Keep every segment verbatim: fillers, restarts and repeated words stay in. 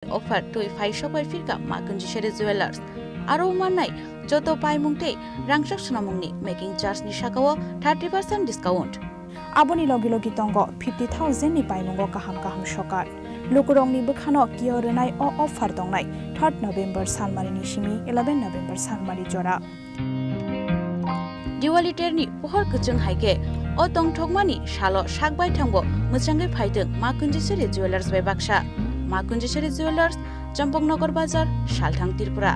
Offer twi phai sokbai phirkha Makunjisari Jewellers. Aro mannai joto paimung tei rangchak swnamungni making charge ni sakao thirty percent discount. Aboni logi logi tongo fifty thousand ni paimungo kaham kaham sokar. Lukurokni bwkhano kio rwnai o offer tongnai third November salmari ni simi eleven November salmari jora. Diwali terni pohor kwchwng hai khe o tongthokmani salo sak baithangbo mwchangwi phaitwng Makunjisari Jewellers bai baksa. Makunjisari Jewellers, Champaknagar Bazar, Salthang, Tripura.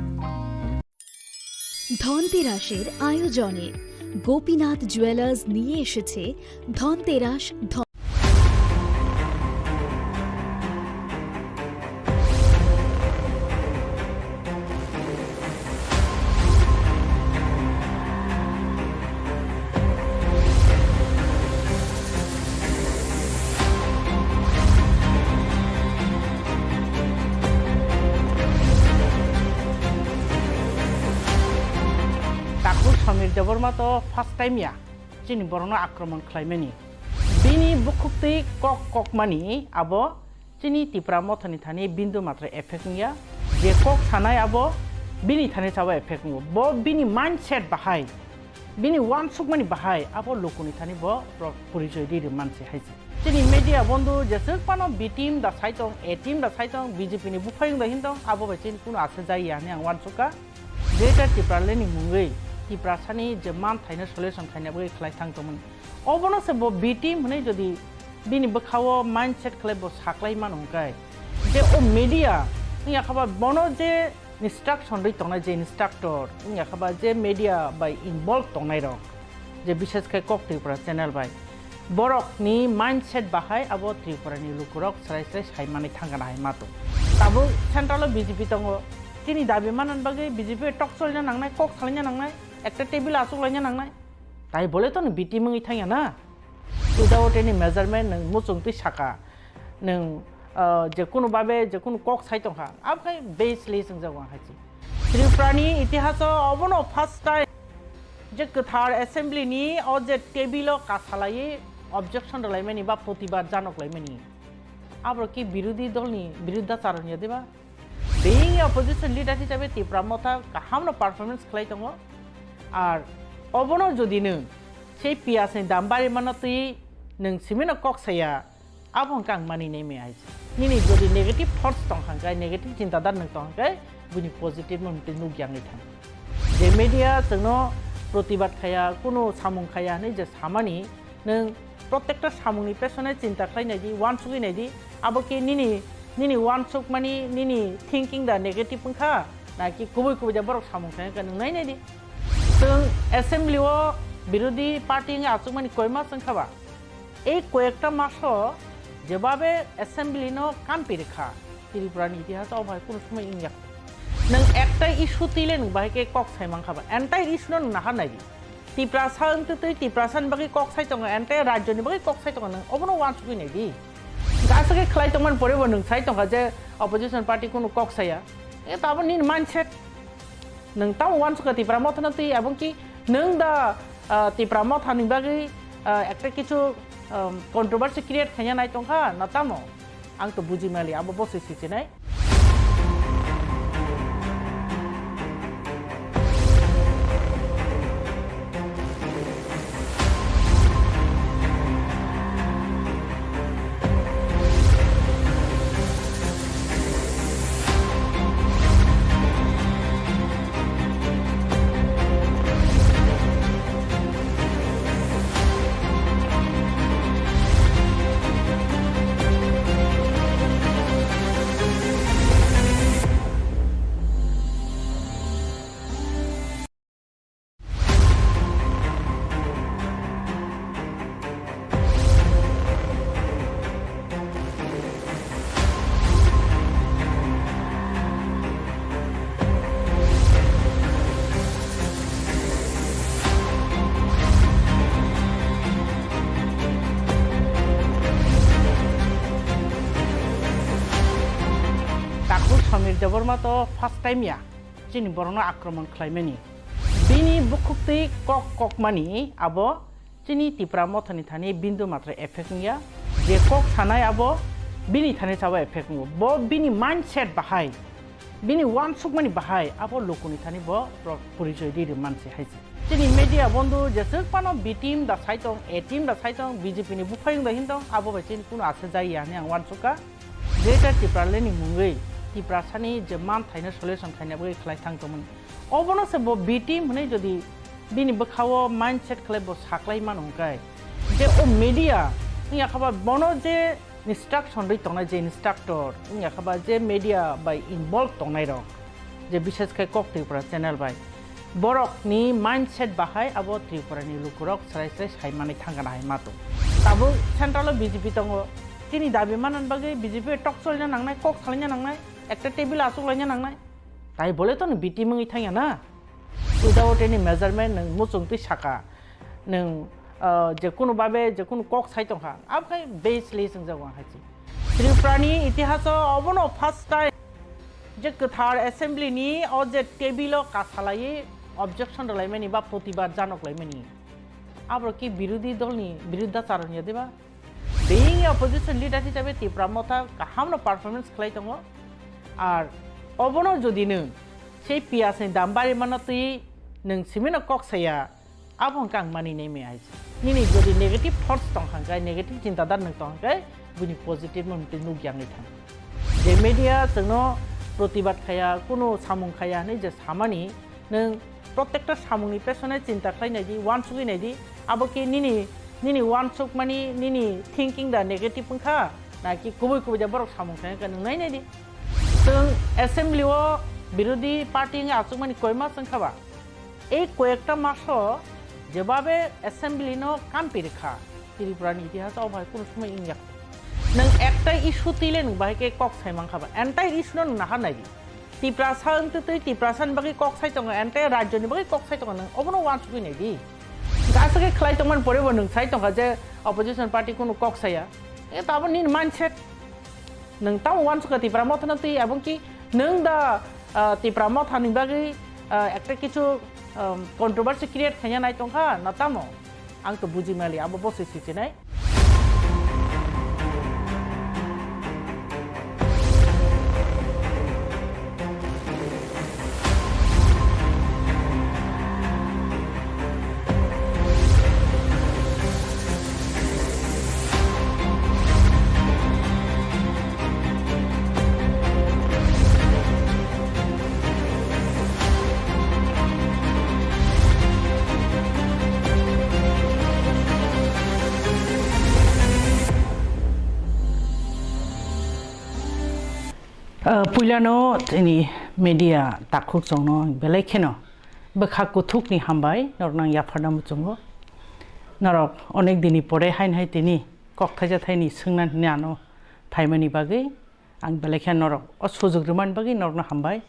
ধনতেরাসের আয়োজনে গোপীনাথ জুয়েলার্স নিয়ে এসেছে ধনতেরাস ধন Takhuk Samir Debbarma to first time ya chini borokno akromon khlaimani. Bini bukhuktwi kok kokmani abo chini Tipra Mothani thani bindu matra effect wngya. Je kok sanai abo bini thani sabo effect wngo. Bo bini mindset bahai, bini wansukmani bahai abo lukuni thani bo pro-, porichoi ri ri manse hai se. Chini media bondu jeswk phano B team da sai tong, A team da sai tong, B J P ni buphayung da hin tong, abo bai chini kunu ase jai ya hinwi ang wansukha. Greater Tipraland ni mungwi Tiprasani je manthaino solution khaina bagwi khlai thang tongmani. Obono se bo B team hwnwi jodi bini bwkhao mindset khlai bo saklai mano hwnkhe, je o media wngya khaba bono je instruction rwi tongnai je instructor wngya khaba je media bai involve tongnai rok, je bishes khe Kok Tripura channel bai, borokni mindset bahai abo Tripurani lukurok srai srai sai manwi thangkha na hai ma tong. Tabuk central o B J P tongo, chini dabi manani bagwi B J P tok cholina nangnai, kok salaina nangnai, ekta table achuk laina nangnai. Tai bole to nwng B team wngwi thangya na? Without any measurement nwng muchung twi saka, nwng, ah, je kunu babe je kunu kok sai tongkha, abo khai baseless wngjago ang hai se. Tripurani itihaso obono first time je kwthar assembly ni o je table o kasalaiwi objection rwlaimani ba protibad janok laimani. Aborok ki birodhi dolni biruddhachar wngya diba? Being a opposition leader hisabe Tipra Motha kahamno performance khlai tongo. Ar obono jodi nwng sei piyajni dam barimano twi nwng simino kok saya, abo hwnkhe ang mani nai maya hai se. Nini jodi negative thoughts tong kha hwnkhe, negative chinta dhara nwng tong kha hwnkhe, buini positive no hwnkhe nukya wngwi thang. Je media chwngno protibad khaya, kunu samung khaya hinwi je samani, nwng protekta samungni pesone chinta khlai nai di, wansugwi nai di, abo khe nini, nini wansukmani, nini thinking da negative wngkha, na ki kubui kubui da borok samung khlai wngkha, nwng nai nai di. Chwng assembly o birodhi party wngwi achukmani koi mas wngkha ba? Ei koyekta maso jebabe assembly no kampi rikha, Tripura ni itihas o bai kunu somoi wngya. Nwng ekta issue twi le nwng bahai khe kok sai mankha ba? Entire issue no nwng nahar nai di. Tiprasa wngtwi twi Tiprasa ni bagwi kok sai tongo, entire rajyo ni bagwi kok sai tongo, nwng obono wansugwi nai di. Gasa khe khlai tongmani pore bo nwng sai tongkha je opposition party kunu kok saya. E to abo nini mindset. Nwng tamo wansukha Tipra Mothano twi, aboni ki nwng da, ah, Tipra Mothani bagwi, ah, ekta kichu, um, controversy create khaina nai tongkha na tamo? Ang to buji mali, abo bo se sichinai. Takhuk Samir Debbarma to first time ya chini borokno akromon khlaimani. Bini bukhuktwi kok kokmani abo chini Tipra Mothani thani bindu matra effect wngya. Je kok sanai abo Bini thani sabo effect wngo. Bo bini mindset bahai, bini uansukmani bahai abo lukuni thani bo pro-, porichoi di rwmani se hai se. Chini media bondhu jeswk phano B team da sai tong, A team da sai tong, B J P ni buphayung da hin tong, abo bai chini kunu ase jai ya hinwi ang uansukha. Greater Tipraland ni mungwi Tiprasani je manthaino solution khaina bagwi khlai thang tongmani. Obono se bo B team hwnwi jodi bini bwkhao mindset khlai bo saklai mano hwnkhe, je o media wngya kha ba bono je instruction rwi tongnai je instructor wngya kha ba je media bai involve tongnai rok, je bishes khe Kok Tripura channel bai, borokni mindset bahai abo Tripurani lukurok srai srai sai manwi thangkha na hai ma tong. Tabuk central o B J P tongo, chini dabi manani bagwi B J P tok cholina nangnai, kok salaina nangnai, ekta table achuk laina nangnai. Tai bole to ni B team wngwi thangya na? Without any measurement nwng muchung twi saka, nwng, ah, je kunu babe je kunu kok sai tongkha, abo khai baseless wngjago ang hai se. Tripura ni itihas o obono first time je kwthar assembly ni o je table o kasalai objection rwlaimani ba protibad janok laimani, abo ki birodhi dol ni biruddhacharon ya diba? Being a opposition leader hisabe Tipra Motha kaham no performance khlai tongo. Ar obono jodi nwng sei piyaj ni dam bari mano twi nwng simi no kok saya, abo hwnkhe ang mani nai me aisa. Nini jodi negative thoughts tong kha hwnkhe, negative chinta dar nwng tong kha hwnkhe, buini positive no nwng twi nuk yang thang. Je media chwngno protibad khaya, kunu samung khaya hinwi je samani, nwng protekta samungni pesone chinta khlai nai di, uansugwi nai di, abo khe nini, nini uansukmani, nini thinking da negative wngkha, na ki kubui kubui da borok samung khlai kha nwng nai nai di. Chwng assembly o birodhi party wngwi achukmani koi mas wngkha ba? Ei koyekta maso jebabe assembly no kampi rikha, Tripura ni itihas o bai kunu somoi wngya. Nwng ekta issue twi le nwng bahai khe kok sai mankha ba, entire issue no nwng nahar nai di. Tiprasa wngtwi twi Tiprasa ni bagwi kok sai tongo, entire rajyo ni bagwi kok sai tongo, nwng obono uansugwi nai di. Gasa khe khlai tongmani pore bo nwng sai tongkha je opposition party kunu kok saya. E to abo nini mindset. Nwng tamo uansukha Tipra Motha no twi, ebong ki nwng da, ah, Tipra Motha ni bagwi, ah, ekta kichu, um, controversy create khaina nai tongkha na tamo? Ang to buji mali, abo bo se sichinai. Ah, puilano chini media takhuk chongno belai kheno bwkha kuthukni hambai norokno ang yapharna muchungo. Norok onek dini pore hain hai tini kok thaisa thaini swngna hinwi ano phaimani bagwi ang belai khe norok o sujuk rwmani bagwi norokno hambai.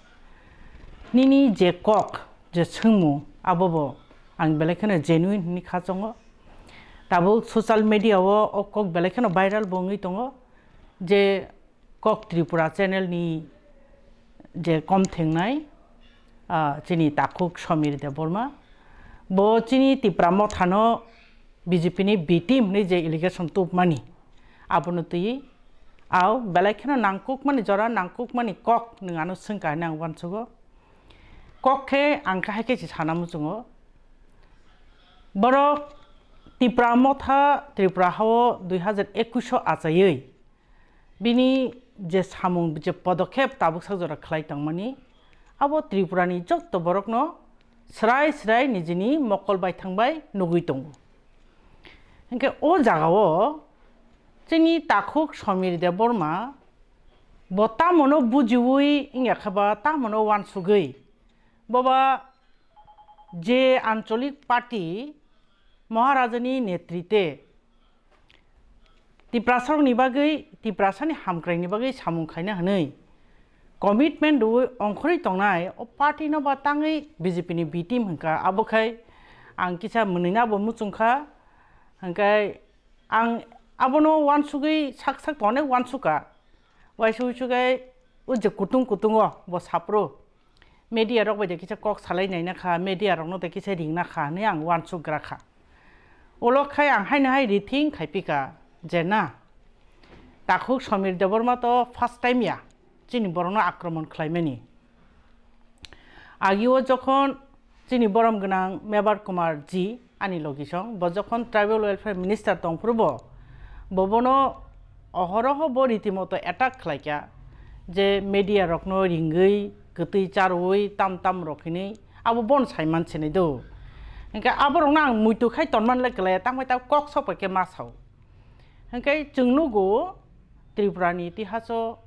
Nini je kok, je swngmung, abobo ang belai kheno genuine hinwi kha chongo. Tabuk social media o o kok belai kheno viral bo wngwi tongo je Kok Tripura channel ni je kom thengnai, ah, chini takhuk Samir Debbarma, bo chini Tipra Mothano B J P ni B team hinwi je allegation tubmani, abono twi ao belai kheno nangkukmani jora, nangkukmani kok nwng ano swngkha hinwi ang uansugo. Kok khe ang khe hai khe se sana muchungo. Borok Tipra Motha Tripura hao dui hazar ekush o achaiwi bini je samung, je podokhep tabuk sak jora khlai tongmani, abo Tripura ni jotto borokno srai srai nijini mokol bai thangbai nugwi tongo. Hinkhe o jagao chini takhuk Samir Debbarma bo tamono bujiwi wngya khe ba tamono uansugwi boba je ancholik party Maharajani netrite Tiprasarokni bagwi, Tiprasani hamkraini bagwi samung khaina hwnwi commitment rwui ongkhorwi tongnai o party no ba tangwi B J P ni B team hwnkha, abo khai ang kisa mwnwino abo muchungkha, hwnkhe ang abono uansugwi sak sak to onek uansukha, uaisa uisu khai o je kutung kutungo bo saphuru. Media rok bai de kisa kok salai naina kha, media rok no de kisa ringna kha hinwi ang uansuk gra kha. Ulo khai ang haino hai rethink khai phi kha je na, Takhuk Samir Debbarma to first time ya chini borokno akromon khlaimani. Agio jokhon chini borom gwnang Mebar Kumar ji ani logisong, bo jokhon Tribal Welfare Minister tongphuru bo, bo bono ohoroho bo ritimoto attack khlaikha je media rokno ringwi kwtwi charwi tam tam rok hinwi abo bon saiman sinai do. Hinkhe aborokno ang muitu khai tonman le kwlaiya, tangbai ta kok sokbai khe ma sao. Hinkhe chwng nugo Tripura ni itihaso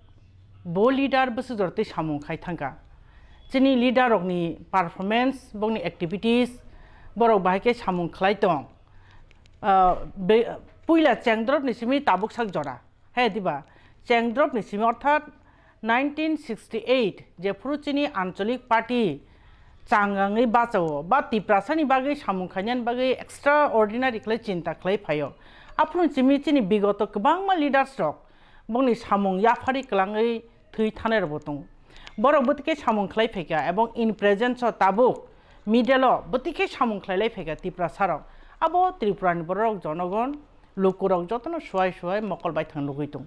bo leader bwswk jora tei samung khai thangkha. Chini leader rokni performance, bokni activities, borok bahai khe samung khlai tong. Ah, be-, puila Chengdrop ni simi tabuk sak jora. He diba? Chengdrop ni simi orthat nineteen sixty-eight jephuru chini Anchalik Party changangwi bachao ba Tiprasani bagwi samung khainani bagwi extraordinary khlai chinta khlai phaio. Aphuru chini, chini bigoto kwbangma leaders rok bongni samung yaphari kwlangwi thwi thanai rokbo tongo. Borok bwtwi khe samung khlai phaikha ebong in presence o tabuk middle o bwtwi khe samung khlai lai phaikha Tiprasa rok. Abo Tripura ni borok jonogon lukurok jotono suai suai mokol baithang nugwi tongo.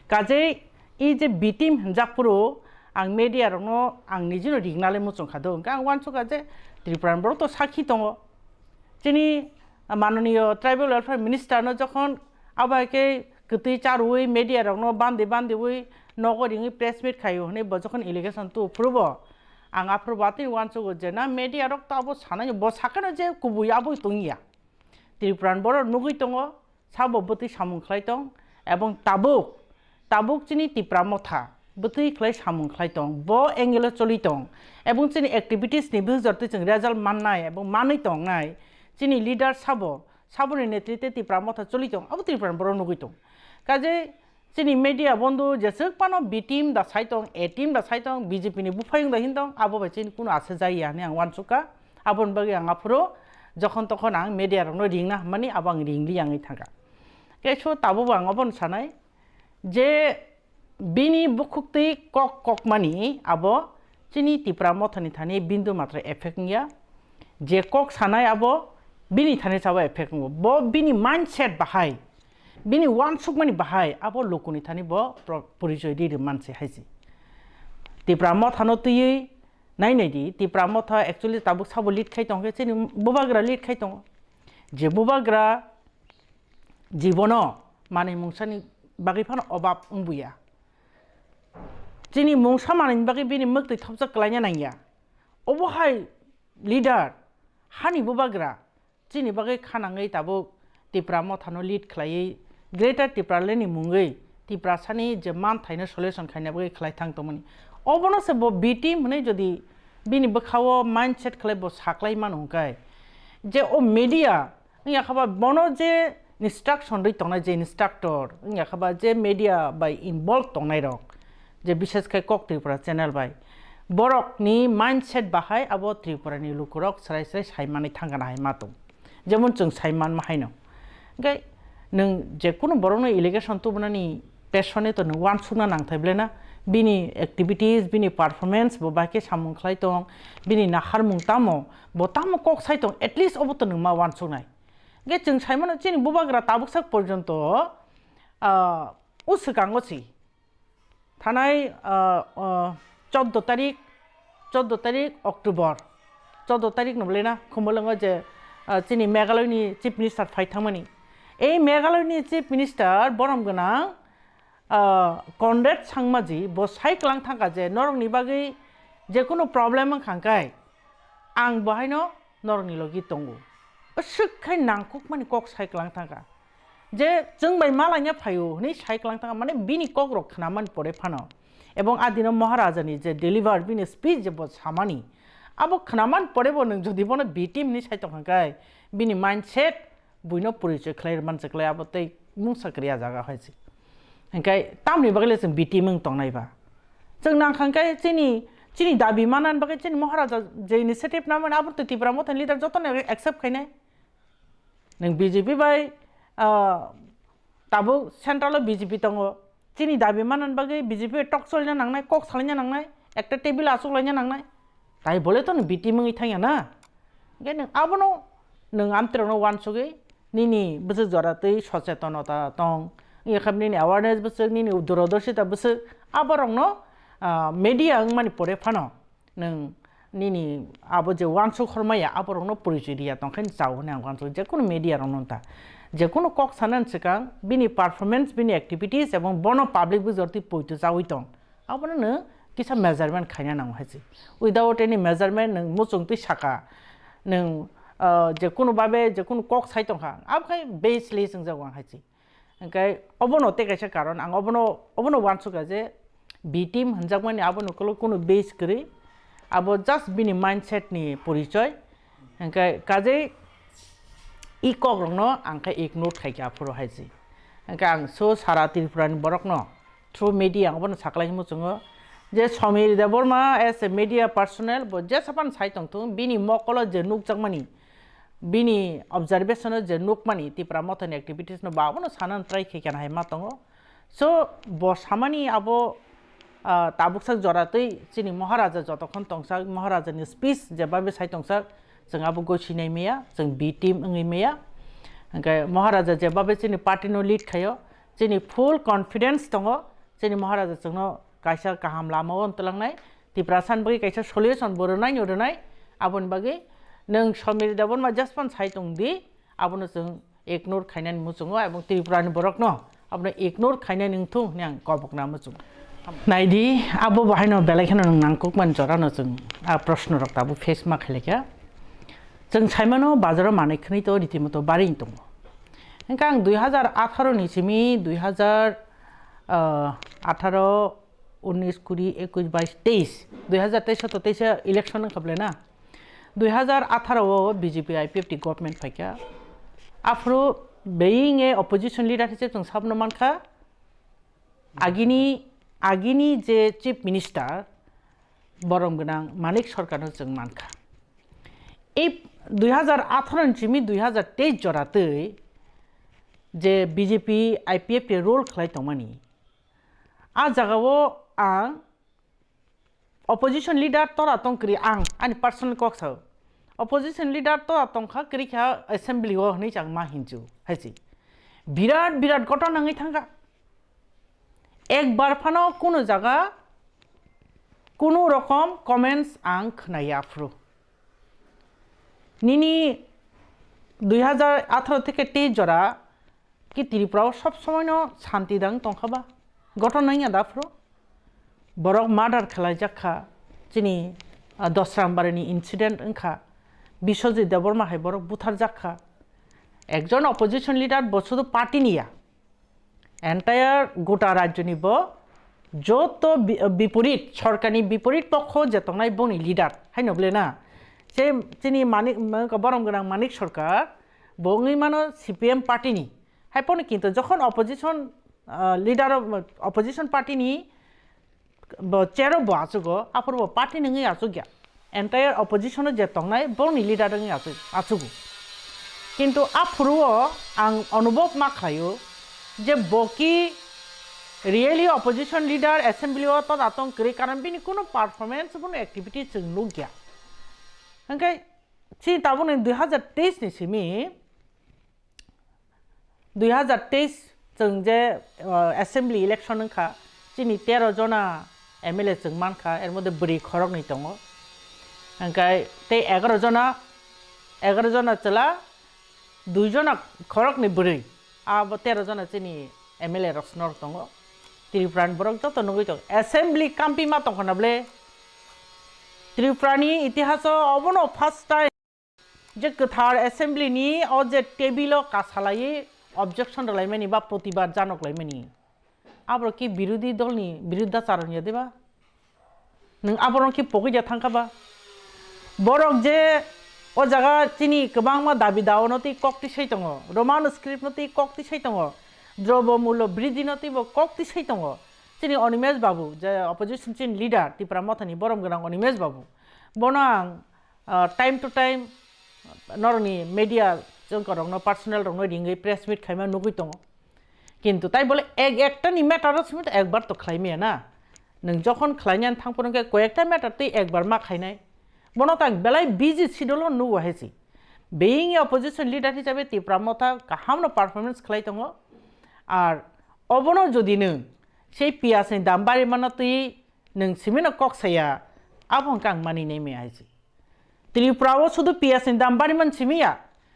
Kajei i je B team hinjak phuru ang media rokno ang nijino ringnale muchung kha do, hwnkhe ang uansukha je Tripura ni borok to sakhi tongo. Chini manoniyo Tribal Welfare Minister no jokhon abo hai khe kwtwi charwi media rokno bandi bandiwi nogo ringwi press meet khaio hwnwi bo jokhon allegation tu phuru bo ang aphuru bo atwi uansugo je na media rok to abo sanai bo sakano je kubui abo tongya. Tripura ni borok nugwi tongo, sabo bwtwi samung khlai tong, ebong tabuk, tabuk chini Tipra Motha bwtwi khlai samung khlai tong, bo angle o choli tong, ebong chini activities ni bwswk jora twi chwng result mannai ebong manwi tongnai, chini leader sabo, saboni netritwe Tipra Motha choli tong, abo Tripura ni borok nugwi tong. Kaje chini media bondo jeswk phano B team da sai tong, A team da sai tong, B J P ni buphayung da hin tong, abo bai chini kuno ase jai ya hinwi ang uansukha. Aboni bagwi ang aphuru jokhon tokhon ang media rokno ringna hwnmani abo ang ringli yangwi thangkha. Keso tabukbo ang obono sanai je bini bukhuktwi kok kokmani abo chini Tipra Mothani thani bindu matra effect wngya. Je kok sanai abo bini thani sabo effect wngo. Bo bini mindset bahai, bini uansukmani bahai abo lukuni thani bo pro-, porichoi ri rwmanse haise. Tipra Mothano twiwi nai nai di, Tipra Motha actually tabuk sabo lead khai tongkhe, chini bubagra lead khai tongo. Je bubagra jibono manwi mungsani bagwi phano obab wngbuya. Chini mungsa manwini bagwi bini mwktwi thopjak kwlaina nangya. Obo hai leader, hani bubagra, chini bagwi khanangwi tabuk Tipra Mothano lead khlaiwi Greater Tipraland ni mungwi Tiprasani je manthaino solution khaina bagwi khlai thang tongmani. Obono se bo B team hwnwi jodi bini bwkhao mindset khlai bo saklai mano hwnkhe je o media wngya khaba bono je instruction rwi tongnai je instructor wngya khaba je media bai involve tongnai rok je bishes khai Kok Tripura channel bai borokni mindset bahai abo Tripura ni lukurok srai srai sai manwi thangkana hai ma tong. Jemon chwng sai manma haino. Hwnkhe nwng je kunu borokno allegation tubunani pesone to nwng uansukna nangthai belai na, bini activities, bini performance bo bai khe samung khlai tong, bini naharmung tamo, bo tamo kok sai tong, at least obo to nwng ma uansuknai. Hwnkhe chwng sai mano chini bubagra tabuk sak porjonto, ah, o swkango si. Thanai, ah, ah, choddo tarik, choddo tarik October, choddo tarik no belai na, Khumulwngo je, ah, chini Meghalaya ni Chief Minister phai thangmani. Ei Meghalaya ni Chief Minister borom gwnang, ah, Conrad Sangma ji bo sai kwlang thangkha je norokni bagwi je kunu problem wngkha hwnkhe ang bo haino norokni logi tongo. Aswk khai nangkukmani kok sai kwlang thangkha. Je chwng bai malanya phaio hwnwi sai kwlang thangkha, mane bini kok rok khnaman pore phano. Ebong a dino Maharaja ni je deliver bini speech je bo samani, abo khnaman pore bo nwng jodi bono B team hwnwi sai tongkha khe bini mindset buino porichoi khlai rwman se khlai abo tei mungsa kwrwi a jaga hai se. Hwnkhe tamni bagwi le chwng B team wng tongnai ba? Chwng nang kha khe chini, chini dabi manani bagwi chini Maharaja je initiative namani abo tei Tipra Mothani leader jotono accept khainai. Nwng B J P bai, ah, tabuk central o B J P tongo. Chini dabi manani bagwi B J P bai tok cholina nangnai, kok salaina nangnai, ekta table achuk laina nangnai. Tai bole to nwng B team wngwi thangya na. Hwnkhe nwng abono nwng amtwrwngno uansugwi nini bwswk jora twi sochetonota tong, Yakha nini awareness bwswk, nini durodorshita bwswk, aborokno, ah, media wngmani pore phano nwng nini abo je uansuk hormaya, aborokno porichoi riya tongkhe chao hwnwi ang uansuk, jekunu media rokno ta. Jekunu kok sanani swkang bini performance, bini activities ebong bono public bujor twi poito chaui tong. Abono nwng kisa measurement khaina nango hai se. Without any measurement nwng muchung twi saka, nwng, ah, jekunu babe jekunu kok sai tongkha, abo khai baseless wngjago ang hai se. Hingke obono tei kaisa karon, ang obono, obono uansukha je B team hinjakmani abono ukuluk kunu base kwrwi, abo just bini mindset ni porichoi. Hingke kajei i kok rokno ang khe ignore khaikha aphuru hai se. Hingke ang so sara Tripura ni borok no through media ang obono saklai muchungo je Samir Debbarma as a media personnel bo jesapan sai tongthung, bini mokolo je nukjakmani, bini observation o je nukmani Tipra Mothani activities no ba abono sanani try khe kena hai ma tongo. So bo samani abo, ah, tabuksak jora twi chini Maharaja jotokhon tongsak, Maharaja ni speech je babe sai tongsak, chwng abo gosi nai maya, chwng B team wngwi maya. Hingke Maharaja je babe chini party no lead khaio, chini full confidence tongo, chini Maharaja chwngno kaisa kaham lama o twlangnai, Tiprasa ni bagwi kaisa solution bo rwnai no rwnai, aboni bagwi nwng Samir Debbarma jesapan sai tong di, abono chwng ignore khainani muchungo, ebong Tripura ni borokno abono ignore khainani wngthung hwnwi ang kobokna muchungo. Naidi, abo bahaino belai kheno nwng nangkukmani jorano chwng a proshno rok tabuk face ma khailakha. Chwng saimano bazaro manwi khwnwi to ritimoto baring tongo. Hingke ang dui hazar atharo ni simi dui hazar, ah, atharo, unis, kuri, ekush, bais, teis, dui hazar teis to teisa election wngkha ble na? Dui hazar atharo o B J P I P F T government phaikha. Aphuru being a opposition leader hisabe chwng sabno mankha. Agini, agini je chief minister borom gwnang Manik Sarkarno chwng mankha. Ei dui hazar atharo ni simi dui hazar teis jora twi je B J P I P F T role khlai tongmani, a jagao ang opposition leader tora tong kwrwi, ang ani personal kok sao, opposition leader tora tongkha kwrwi kha assembly o hwnwi chang ma hinju hai se. Birat birat ghotona wngwi thangkha. Ekbar phano kunu jaga kunu rokom comments ang khwnaya aphuru. Nini dui hazar atharo theke teis jora ki Tripura o sob somoi no shanti dang tongkha ba? Ghotona wngya da aphuru? Borok murder khlaijak kha, chini, ah, Dosrambari ni incident wngkha, Biswajit Debbarma hai borok butharjak kha. Ekjon opposition leader bo sudu party ni ya, entire gota rajyo ni bo joto bi-, biporit, sorkar ni biporit pokho je tongnai boni leader, hai no ble na? Se chini Manik, borom gwnang Manik Sarkar, bo wngwi mano C P M party ni. Hai pono kintu jokhon opposition, ah, leader of opposition party ni bo chair o bo achugo, aphuru bo party ni wngwi achukya. Entire opposition o je tongnai boni leader wngwi achu-, achugo. Kintu aphuru o ang onubhob ma khlaio je bo ki really opposition leader assembly o toda tong kwrwi, karon bini kunu performance, kunu activity chwng nukya. Hwnkhe chini tabukni dui hazar teis ni simi, dui hazar teis chwng je, uh, assembly election wngkha, chini tero jona M L A chwng mankha, er moddhe bwrwi khoroknwi tongo. Hwnkhe tei egaroh jona, egaroh jona chwla, dui jona khoroknwi bwrwi, abo tero jona chini M L A rok swnor tongo. Tripura ni borok joto nugwi tongo. Assembly kampima tongkha na ble? Tripura ni itihaso obono first time. Je kwthar assembly ni o je table o kasalai objection rwlaimani ba protibad janok laimani, aborok ki birodhi dol ni biruddhachar wngya de ba? Nwng aborok ki pogwi ja thangkha ba? Borok je o jaga chini kwbangma dabi dao no twi kok tisai tongo, Roman script no twi kok tisai tongo, Drobo Mulo Bridhi no twi bo kok tisai tongo. Chini Animesh Babu je opposition chini leader Tipra Motha ni borom gwnang Animesh Babu, bono ang ah, time to time norokni media chwngkorokno, personal rokno ringwi press meet khaima nugwi tongo. Kintu tai bole ek ekta ni matter o simi to ekbar to khlai maya na. Nwng jokhon khlainani thang phano khe koyekta matter tei ekbar ma khainai. Bono ta belai busy schedule o nugo hai se. Being a opposition leader hisabe Tipra Motha kaham no performance khlai tongo. Ar Obono jodi nwng sei piyajni dam barimano twi nwng simino kok saya, abo hwnkhe ang mani nai maya hai se. Tripura o sudu piyajni dam bariman simi ya,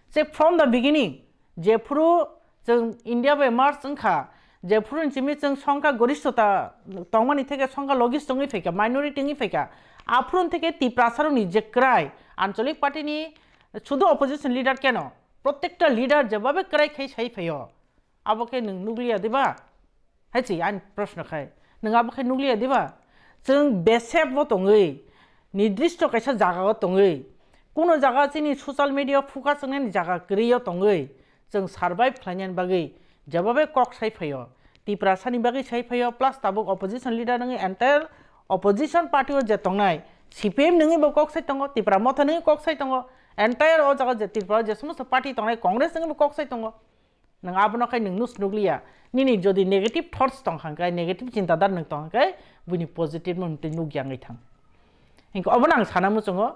se from the beginning, jephuru chwng India bai merge wngkha, jephuru ni simi chwng songkha gorishtota tongmani theke songkha logist wngwi phaikha, minority wngwi phaikha, aphuru theke Tiprasarokni je kwrai anchalik party ni sudu opposition leader keno, protekta leader jebabe kwrai khai sai phaio, abo khe nwng nukliya diba? Hai se ani proshno khai. Nwng abo khe nukliya diba? Chwng besep bo tongwi, nirdisto kaisa jaga o tongwi, kuno jaga chini social media focus wngnani jaga kwrwi o tongwi, chwng survive khlainani bagwi jebabe kok sai phaio, Tiprasani bagwi sai phaio, plus tabuk opposition leader wngwi entire opposition party o je tongnai, C P M nwngwi bo kok sai tongo, Tipra Motha nwngwi kok sai tongo, entire o jaga je Tripura o je somosto party tongnai, Congress nwngwi bo kok sai tongo. Nwng abono khai nwng nus nukliya. Nini jodi negative thoughts tong kha khe, negative chinta dhara nwng tong kha khe, buini positive no nwng twi nukya wngwi thang. Hinkhe obono ang sana muchungo,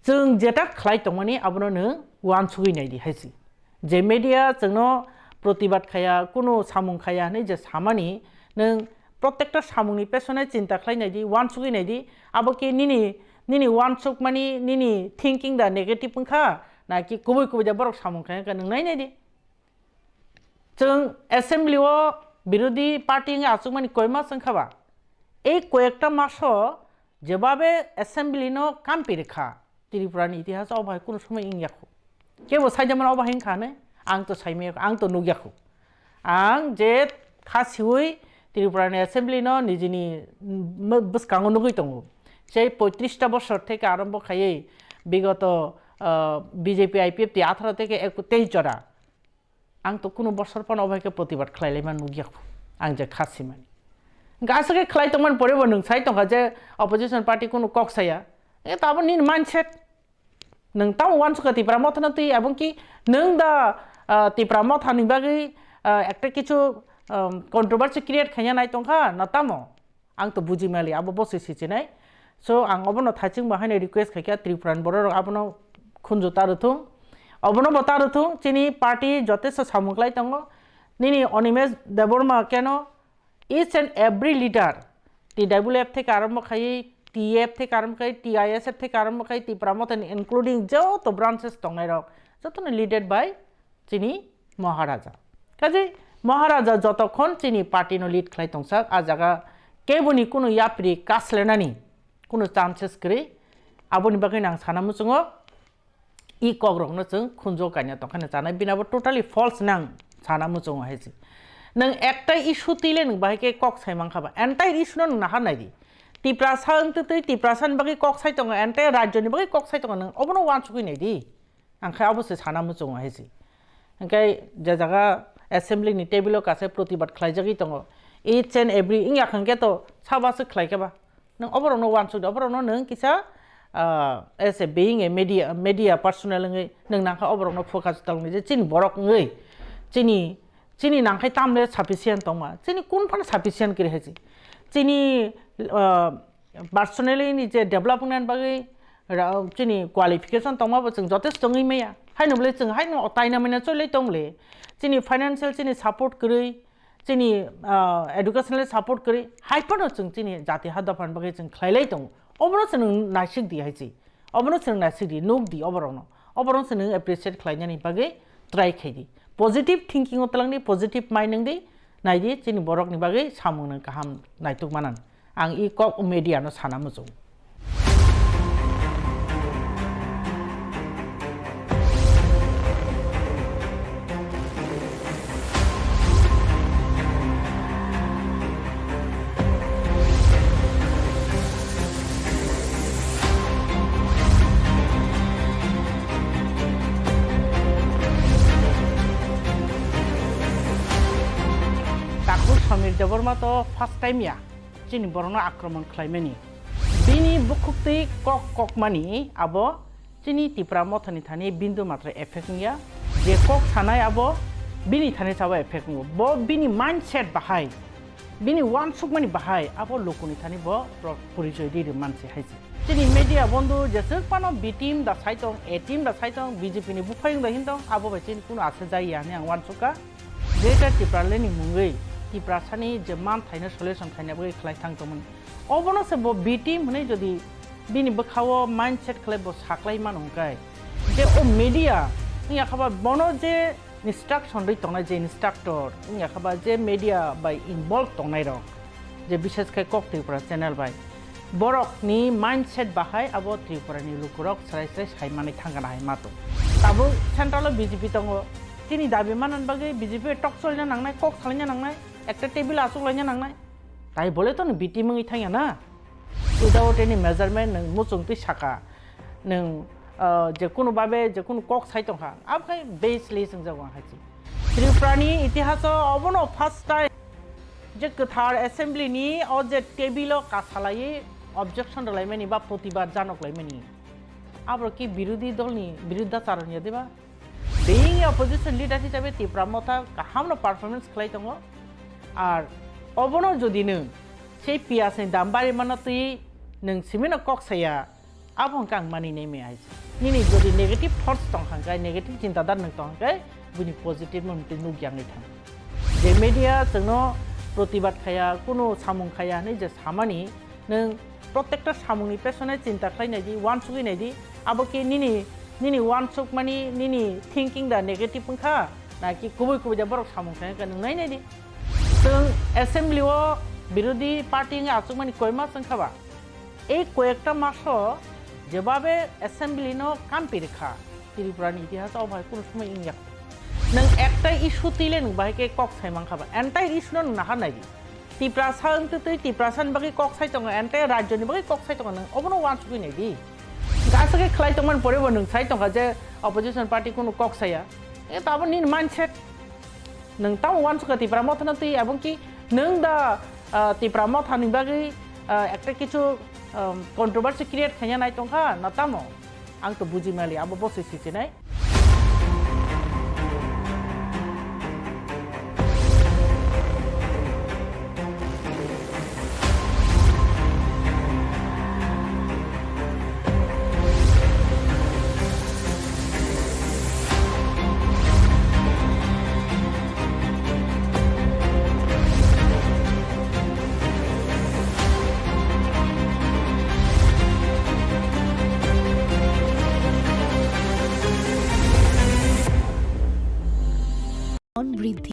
chwng jeta khlai tongmani abono nwng uansugwi nai di hai se. Je media chwngno protibad khaya, kunu samung khaya hinwi je samani, nwng protekta samungni pesone chinta khlai nai di, uansugwi nai di. Abo khe nini, nini uansukmani, nini thinking da negative wng kha, na ki kubui kubui da borok samung khai wng kha, nwng nai nai di. Chwng assembly o birodhi party wngwi achukmani koi mas wngkha ba? Ei koyekta maso jebabe assembly no kampi rwkha, Tripura ni itihas o bai kunu somoi wngya khu. Kebo saida mano obo hai wngkha hinwi? Ang to saimaya khu, ang to nukya khu. Ang je kha siwi Tripura ni assembly no nijini, mm, bwskango nugwi tongo. Sei poitrista bosor theke arombo khaiwi bigoto, ah, B J P I P F T atharo theke ek-, teis jora. Ang to kunu bosor phano obo hai khe protibad khlai laima nukya khu, ang je kha simani. Hwnkhe aswk khe khlai tongmani pore bo nwng sai tongkha je opposition party kunu kok saya. E to abo nini mindset. Nwng tamo uansukha Tipra Motha no twi, ebong ki nwng da, ah, Tipra Motha ni bagwi, ah, ekta kichu, um, controversy create khaina nai tongkha na tamo? Ang to buji mali, abo bo se sichinai. So, ang obono thaiching bo haino request khaikha, Tripura ni borok rok abono khunju ta rwthung. Obono bo ta rwthung, chini party jotesto samung klai tongo. Nini Animesh Debbarma keno, each and every leader, T W F theke arombo khai, T F theke arombo khai, T I S F theke arombo khai, Tipra Motha ni including joto branches tongnai rok, jotono leaded by chini Maharaja. Kaje Maharaja jotokhon chini party no lead khlai tongsak, a jaga keboni kunu yapri kaslenani kunu chances kwrwi. Aboni bagwi nang sana muchungo, i kok rokno chwng khunjo kaina tongkha hinwi chanai, bini abo totally false nang sana muchungo hai se. Nwng ekta issue twi le nwng bahai khe kok sai mankha ba, entire issue no nwng nahar nai di. Tiprasa wng twi twi Tiprasa ni bagwi kok sai tongo, entire rajyo ni bagwi kok sai tongo, nwng obono uansugwi nai di. Ang khe abo se sana muchungo hai se. Hwnkhe je jaga assembly ni table o kaisa protibad khlaijagwi tongo, each and every wngya hwnkhe to sabo aswk khlai khe ba? Nwng oborokno uansuk di, oborokno nwng kisa, ah, as a being a media, media personnel wngwi nwng nangkha oborokno focus talni je chini borok wngwi chini, chini nangkhai tamle sufficient tongma, chini kun phano sufficient kwrwi hai se. Chini, ah, personally ni je development bagwi ra-, chini qualification tongma bo chwng jotesto wngwi maya. Haino bole chwng haino taina maina cholai tong le. Chini financial chini support kwrwi, chini, ah, educational support kwrwi, hai phano chwng chini jati ha dophani bagwi chwng khlai lai tongo. Obono chwng naisik di hai se. Obono chwng naisik di, nuk di oborokno. Oborokno chwng appreciate khlainani bagwi try khai di. Positive thinking o twlang di, positive mind wng di, nai di, chini borokni bagwi samung nwng kaham naituk manan. Ang i kok media no sana muchung. Takhuk Samir Debbarma to first time ya. Chini borokno akromon khlaimani. Bini bukhuktwi kok kokmani abo chini Tipra Mothani thani bindu matra effect wngya. Je kok sanai abo bini thani sabo effect wngo. Bo bini mindset bahai, bini uansukmani bahai abo lukuni thani bo pro-, porichoi di rwmansi hai se. Chini media bondhu jeswk phano B team da sai tong, A team da sai tong, B J P ni buphai wng da hin tong, abo bai chini kuno ase jai ya hinwi ang uansukha. Greater Tipraland ni mungwi Tiprasani je manthaino solution khaina bagwi khlai thang tongmani. Obono se bo B team hwnwi jodi bini bwkhao mindset khlai bo saklai mano hwnkhe, je o media wngya khaba bono je instruction rwi tongnai je instructor wngya khaba je media bai involve tongnai rok, je bishes khe Kok Tripura channel bai, borokni mindset bahai abo Tripurani lukurok srai srai sai manwi thangkana hai mato. Tabuk central o B J P tongo, chini dabi manani bagwi B J P tok cholina nangnai, kok salaina nangnai, ekta table achuk laina nangnai. Tai bole to nwng B T mungwi thangya na? Without any measurement nwng muchung twi saka, nwng, ah, je kunu babe je kunu kok sai tongkha, abo khai baseless wngjago ang hai se. Tripurani itihaso obono first time je kwthar assembly ni o je table o kasalaiwi objection rwlaimani ba protibad janok laimani. Abo ki birodhi dolni biruddhachar wngya diba? Being a opposition leader hisabe Tipra Motha kahamno performance khlai tongo. Ar obono jodi nwng sei piyasni dam bari mano twi nwng simino kok saya, abo hwnkhe ang mani nai maya hai se. Nini jodi negative thoughts tong hwnkhe, negative chinta dar nwng tong hwnkhe, buini positive no nwng twi nuk yang thang. Je media chwngno protibad khaya, kunu samung khaya hinwi je samani, nwng protekta samungni pesone chinta khlai nai di, uansugwi nai di. Abo khe nini, nini uansukmani, nini thinking da negative wngkha, na ki kubui kubui da borok samung khlai kha nwng nai nai di. Chwng assembly o birodhi party wngwi achukmani koi mas wngkha ba? Ei koyekta maso jebabe assembly no kampi rikha, Tripura ni itihas o bai kunu somoi wngya. Nwng ekta issue twi le nwng bahai khe kok sai mankha ba, entire issue no nwng nahar nai di. Tiprasa wngtwi twi Tiprasa ni bagwi kok sai tongo, entire rajyo ni bagwi kok sai tongo, nwng obono uansugwi nai di. Gasa khe khlai tongmani pore bo nwng sai tongkha je opposition party kunu kok saya. E to abo nini mindset. Nwng tamo uansukha Tipra Mothano twi, ebong ki nwng da, ah, Tipra Mothani bagwi, ah, ekta kichu, um, controversy create khaina nai tongkha na tamo? Ang to buji mali, abo bosoi sichinai. Mon bridhi.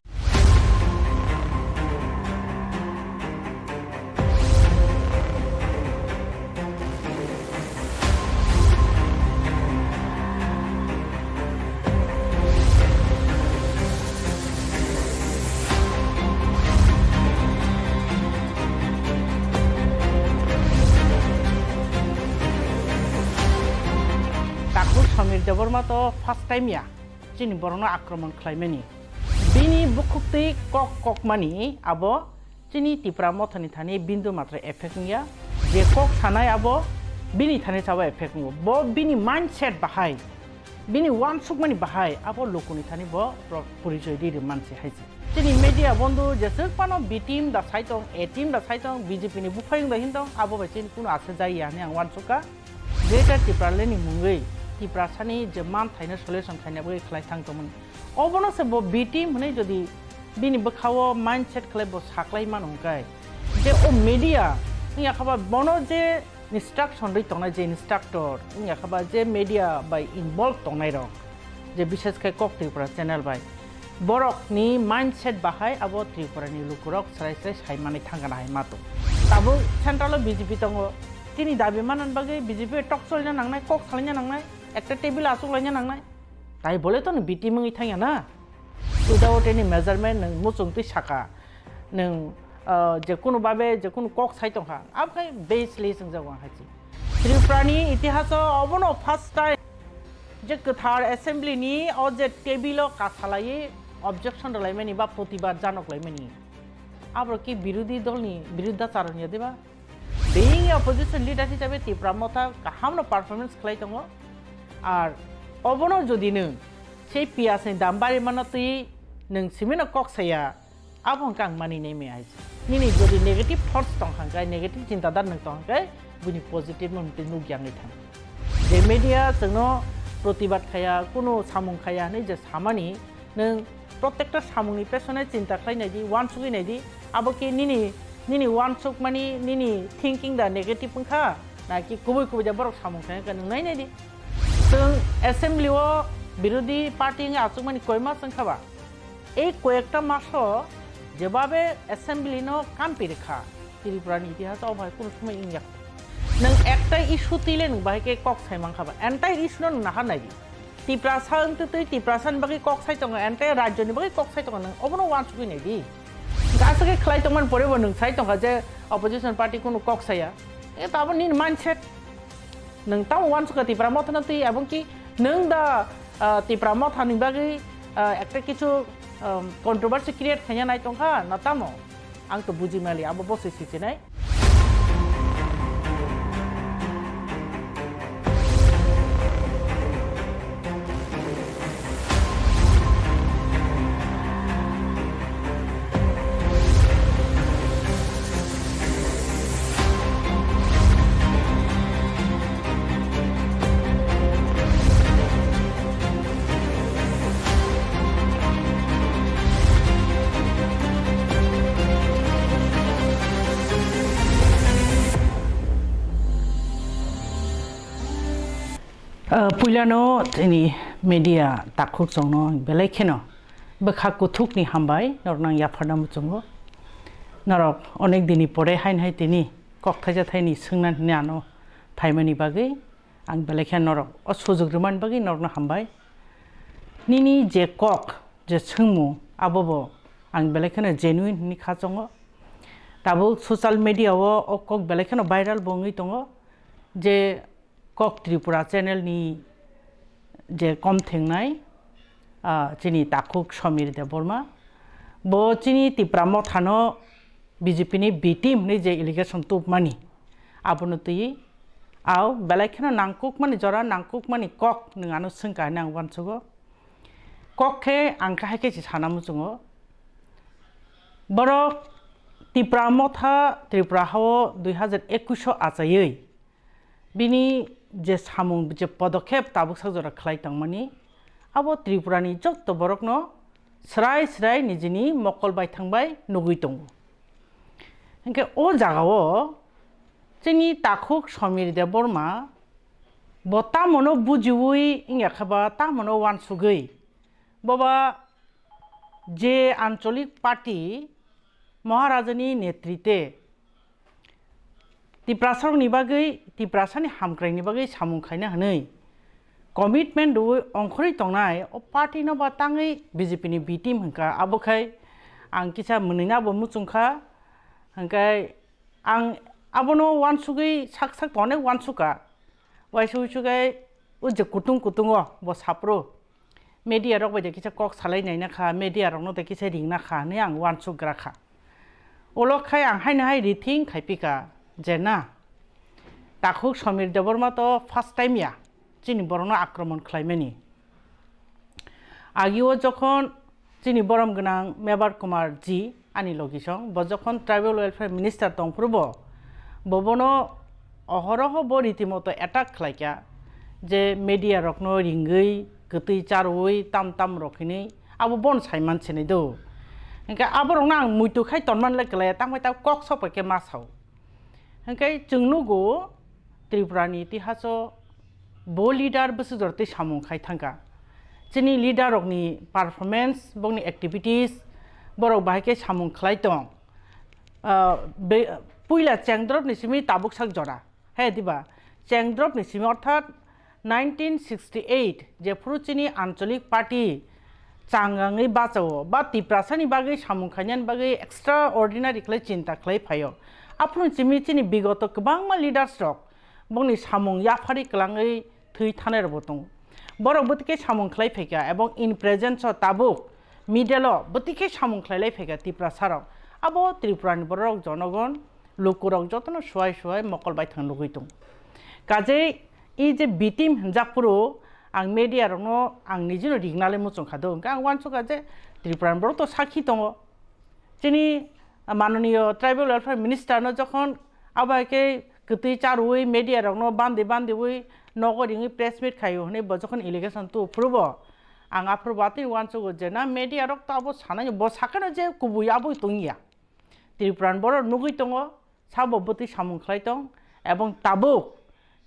Takhuk Samir Debbarma to first time ya chini borokno akromon khlaimani. Bini bukhuktwi kok kokmani abo chini Tipra Mothani thani bindu matra effect wngya. Je kok sanai abo bini thani sabo effect wngo. Bo bini mindset bahai, bini uansukmani bahai abo lukuni thani bo pro-, porichoi ri ri manse hai se. Chini media bondhu jeswk phano B team da sai tong, A team da sai tong, B J P ni buphayung da hin tong, abo bai chini kunu ase jai ya hinwi ang uansukha. Greater Tipraland ni mungwi Tiprasani je manthaino solution khaina bagwi khlai thang tongmani. Obono se bo B team hwnwi jodi bini bwkhao mindset khlai bo saklai mano hwnkhe, je o media wngya khaba bono je instruction rwi tongnai je instructor wngya khaba je media bai involve tongnai rok, je bishes khe Kok Tripura channel bai, borokni mindset bahai abo Tripurani lukurok srai srai sai manwi thangkana hai mato. Tabuk central o B J P tongo, chini dabi manani bagwi B J P tok cholina nangnai, kok salaina nangnai, ekta table achuk laina nangnai. Tai bole to nwng B T mungwi thangya na? Without any measurement nwng muchung twi saka, nwng, ah, je kunu babe je kunu kok sai tongkha, abo khai baseless wngjago ang hai se. Tripurani itihaso obono first time je kwthar assembly ni o je table o kasalaiwi objection rwlaimani ba protibad janok laimani, abo ki birodhi dolni biruddhachar wngya diba? Being a opposition leader hisabe Tipra Motha kahamno performance khlai tongo. Ar obono jodi nwng sei piyasni dam bari mano twi nwng simino kok saya, abo hwnkhe ang mani nai maya hai se. Nini jodi negative thoughts tong hwnkhe, negative chinta dar nwng tong hwnkhe, buini positive no nwng twi nuk yang thang. Je media chwngno protibad khaya, kunu samung khaya hinwi je samani, nwng Protekta samungni pesone chinta khlai naidi, uansugwi naidi. Abo khe nini, nini uansukmani, nini thinking da negative wngkha, na ki kubui kubui da borok samung khlai kha, nwng nai naidi. Chwng assembly o birodhi party wngwi achukmani koi mas wngkha ba? Ei koyekta maso jebabe assembly no kampi rikha, Tripura ni itihas o bai kunu somoi wngya. Nwng ekta issue twi le nwng bahai khe kok sai mankha ba? Entire issue no nwng nahar naidi. Tiprasa wngtwi twi Tiprasa ni bagwi kok sai tongo, entire rajyo ni bagwi kok sai tongo, nwng obono uansugwi naidi. Aswk khe khlai tongmani pore bo nwng sai tongkha je opposition party kunu kok saya. E to abo nini mindset. Nwng tamo uansukha Tipra Motha no twi, ebong ki nwng da, ah, Tipra Motha ni bagwi, ah, ekta kichu, um, controversy create khaina nai tongkha na tamo? Ang to buji mali, abo bosoi sichinai. Ah, puilano chini media takhuk chongno belai kheno bwkha kuthukni hambai norokno ang yapharna muchungo. Norok onek dini pore hain hai tini kok thaisa thaini swngna hwnwi ano phaimani bagwi ang belai khe norok o sujuk rwmani bagwi norokno hambai. Nini je kok, je swngmung, abobo ang belai kheno genuine hwnwi kha chongo. Tabuk social media o o kok belai kheno viral bo wngwi tongo je Kok Tripura channel ni je kom thengnai, ah, chini takhuk Somir Debbarma, bo chini Tipra Mothano B J P ni B team hwnwi je allegation tubmani, abono twi, ao belai kheno nangkukmani jora, nangkukmani kok nwng ano swngkha hwnwi ang uansugo. Kok khe ang khe hai khe se sana muchungo. Borok Tipra Motha Tripura hao dui hazar ekush o achaiwi bini je samung, je podokhep tabuk sak jora khlai tongmani, abo Tripura ni jotto borokno srai srai nijini mokol baithang bai nugwi tongo. Hinkhe o jagao chini takhuk Somir Debbarma bo tamono bujiwi wngya khe ba tamono uansugwi boba je ancholik party Maharajani netrite Tiprasarokni bagwi, Tiprasani hamkraini bagwi samung khaina hwnwi commitment rwui ongkhorwi tongnai o party no ba tangwi B J P ni B team hwnkha, abo khai ang kisa mwnwino abo muchungkha, hwnkhe ang abono uansugwi sak sak to onek uansukha, waisa uisu khai o je kutung kutungo bo saphuru. Media rok bai de kisa kok salai naina kha, media rok no de kisa ringna kha hwnwi ang uansuk gra kha. Ulo khai ang haino hai rethink khai phi kha je na, takhuk Somir Debbarma to first time ya chini borok no akromon khlai mani. Agi o jokhon chini borom gwnang Mebar Kumar ji, ani logisong, bo jokhon Tribal Welfare Minister tongphuru bo, bo bono ohoroho bo ritimoto attack khlaikha, je media rokno ringwi, kwtwi charwi, tam tam rok hinwi, abo bon saiman sinai do. Hinkhe aborokno ang muitu khai tonman le kwlaiya, tangbai ta kok sokpai khe ma sao. Hinkhe chwng nugo Tripura ni itihaso bo leader bwswk jora tei samung khai thangkha. Chini leader rokni performance, bongni activities, borok bahai khe samung khlai tong. Ah, be-, puila chengdrop ni simi tabuk sak jora. He diba? Chengdrop ni simi orthat nineteen sixty eight jephuru chini ancholik party changangwi bachao ba Tiprasani bagwi samung khainani bagwi extraordinary khlai chinta khlai phaio. Aphuru chimi chini bigoto kwbangma leaders rok bongni samung yapharwi kwlangwi thwi thanai rokbo tongo. Borok bwtwi khe samung khlai phaikha ebong in presence o tabuk middle o bwtwi khe samung khlai lai phaikha Tiprasa rok. Abo Tripura ni borok jonogon lukurok jotono suai suai mokol baithang nugwi tongo. Kajei i je B team hwnjak phuru ang media rokno ang nijino ringna le muchung kha do, hwnkhe ang uansukha je Tripura ni borok to sakhi tongo. Chini manoniyo Tribal Welfare Minister no jokhon abo hai khe kwtwi charwi media rokno bandi bandiwi nogo ringwi press meet khaio hwnwi bo jokhon allegation tubu phuru bo Ang aphuru watwi uansugo je na media rok to abo sanai bo sakano je kubui aboi tongya. Tripura ni borok nugui tongo, sabo bwtwi samung khlai tong, ebong tabuk,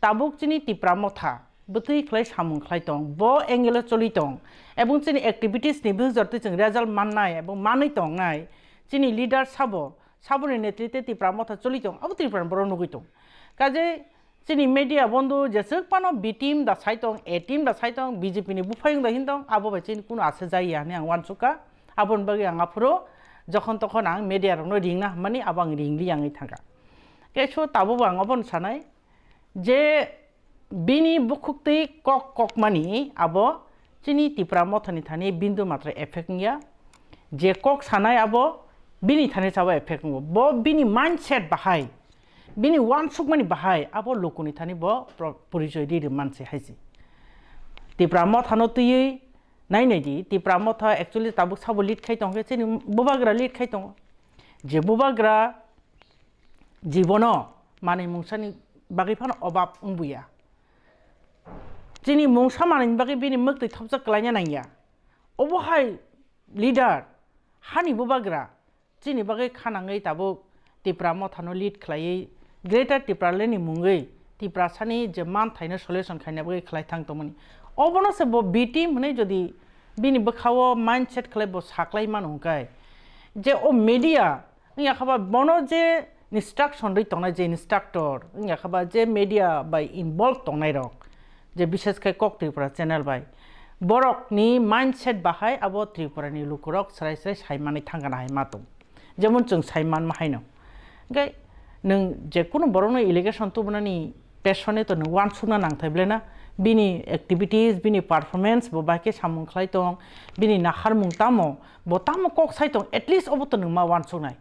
tabuk chini Tipra Motha bwtwi khlai samung khlai tong, bo angle o choli tong, ebong chini activities ni bwswk jortwi chwng result mannai ebong manwi tongnai, chini leader sabo, saboni netrite Tipra Motha choli tong, abo Tripura ni borok nugui tong. Kaje chini media bondo jeswk phano B team da sai tong, A team da sai tong, B J P ni buphayung da hin tong, abo bai chini kuno ase jai ya hinwi ang uansukha. Aboni bagwi ang aphuru jokhon tokhon ang media rokno ringna hwnmani abo ang ringli yangwi thangkha. Khe so tabukbo ang obono sanai je bini bukhuktwi kok kokmani abo chini Tipra Mothani thani bindu matra effect wngya. Je kok sanai abo bini thani sabo effect wngo. Bo bini mindset bahai, bini uansukmani bahai abo lukuni thani bo pro-, porichoi ri rwmansi haisi. Tipra Mothano twiwi nai nai di, Tipra Motha actually tabuk sabo lead khai tongkhe, chini bubagra lead khai tongo. Je bubagra jibono manwi mungsani bagwi phano obab wngbuya. Chini mungsa manwini bagwi bini mwktwi thopjak kwlaina nangya. Obo hai leader, hani bubagra, chini bagwi khanangwi tabuk Tipra Mothano lead khlaiwi Greater Tipralandni mungwi Tiprasani je manthaino solution khaina bagwi khlai thang tongmani. Obono se bo B team hwnwi jodi bini bwkhao mindset khlai bo saklai mano hwnkhe je o media wngya khaba bono je instruction rwi tongnai je instructor wngya khaba je media bai involve tongnai rok je bishes khe Kok Tripura channel bai borokni mindset bahai abo Tripura ni lukurok srai srai sai manwi thangkha na hai ma tong. Jemon chwng sai manma haino. Hwnkhe nwng jekunu borokno allegation tubunani passionate nwng uansukna nangthai belai na bini activities, bini performance bo bahai khe samung khlai tong, bini naharmung tamo, bo tamo kok sai tong, at least obo to nwng ma uansuknai.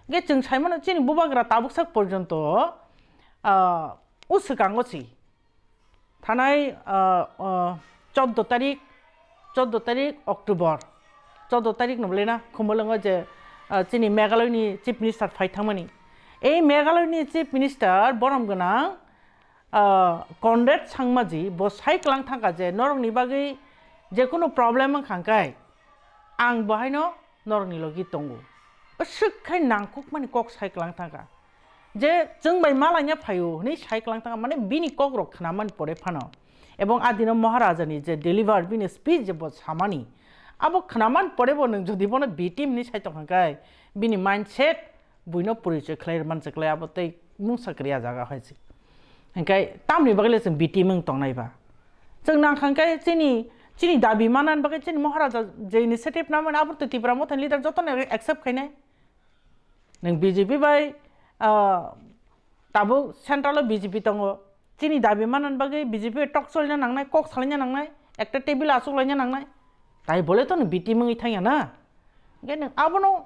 Hwnkhe chwng sai mano chini bubagra tabuk sak porjonto, ah, o swkango si. Thanai, ah, ah, chordo tarik, chordo tarik October, chordo tarik no belai na Khumulwngo je, ah, chini Meghalaya ni Chief Minister phai thangmani. Ei Meghalaya ni Chief Minister borom gwnang, ah, Conrad Sangma ji bo sai kwlang thangkha je norokni bagwi jekunu problem wngkha hwnkhe ang bo haino norokni logi tongo. Aswk khai nangkukmani kok sai kwlang thangkha. Je chwng bai malanya phaio hwnwi sai kwlang thangkha, mane bini kok rok khwnamani pore phano. Ebong adino Maharaja ni je deliver bini speech je bo samani, abo khwnamani pore bo nwng jodi bono B team hwnwi sai tongkha khe bini mindset buino porichoi khlai rwmani se khlai abo tei mungsa kwrwi a jaga hai se. Hwnkhe tamni bagwi le chwng B team wng tongnai ba? Chwng nangkha khe chini, chini dabi manani bagwi chini Maharaja je initiative namani abo tei Tipra Mothani leader jotono accept khainai. Nwng B J P bai, ah, tabuk central o B J P tongo. Chini dabi manani bagwi B J P bai tok cholina nangnai, kok salaina nangnai, ekta table achuk laina nangnai. Tai bole to nwng B team wngwi thangya na. Hwnkhe nwng abono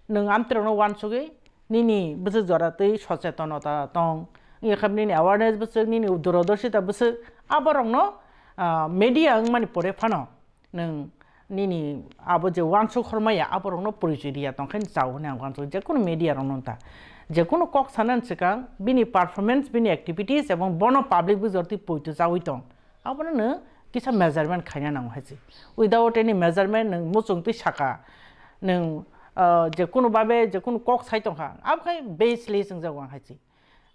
nwng amtwrwkno uansugwi nini bwswk jora twi sochetonota tong, wngya khe nini awareness bwswk, nini durodorshita bwswk, aborokno, ah, media wngmani pore phano nwng nini abo je uansuk hormaya aborokno porichoi riya tongkhe chao hwnwi ang uansuk jekunu media rokno ta. Jekunu kok sanani swkang bini performance, bini activities ebong bono public bujor twi poito chaui tong. Abono nwng kisa measurement khaina nango hai se. Without any measurement nwng muchung twi saka, nwng, ah, jekunu babe jekunu kok sai tongkha, abo khai baseless wngjago ang hai se.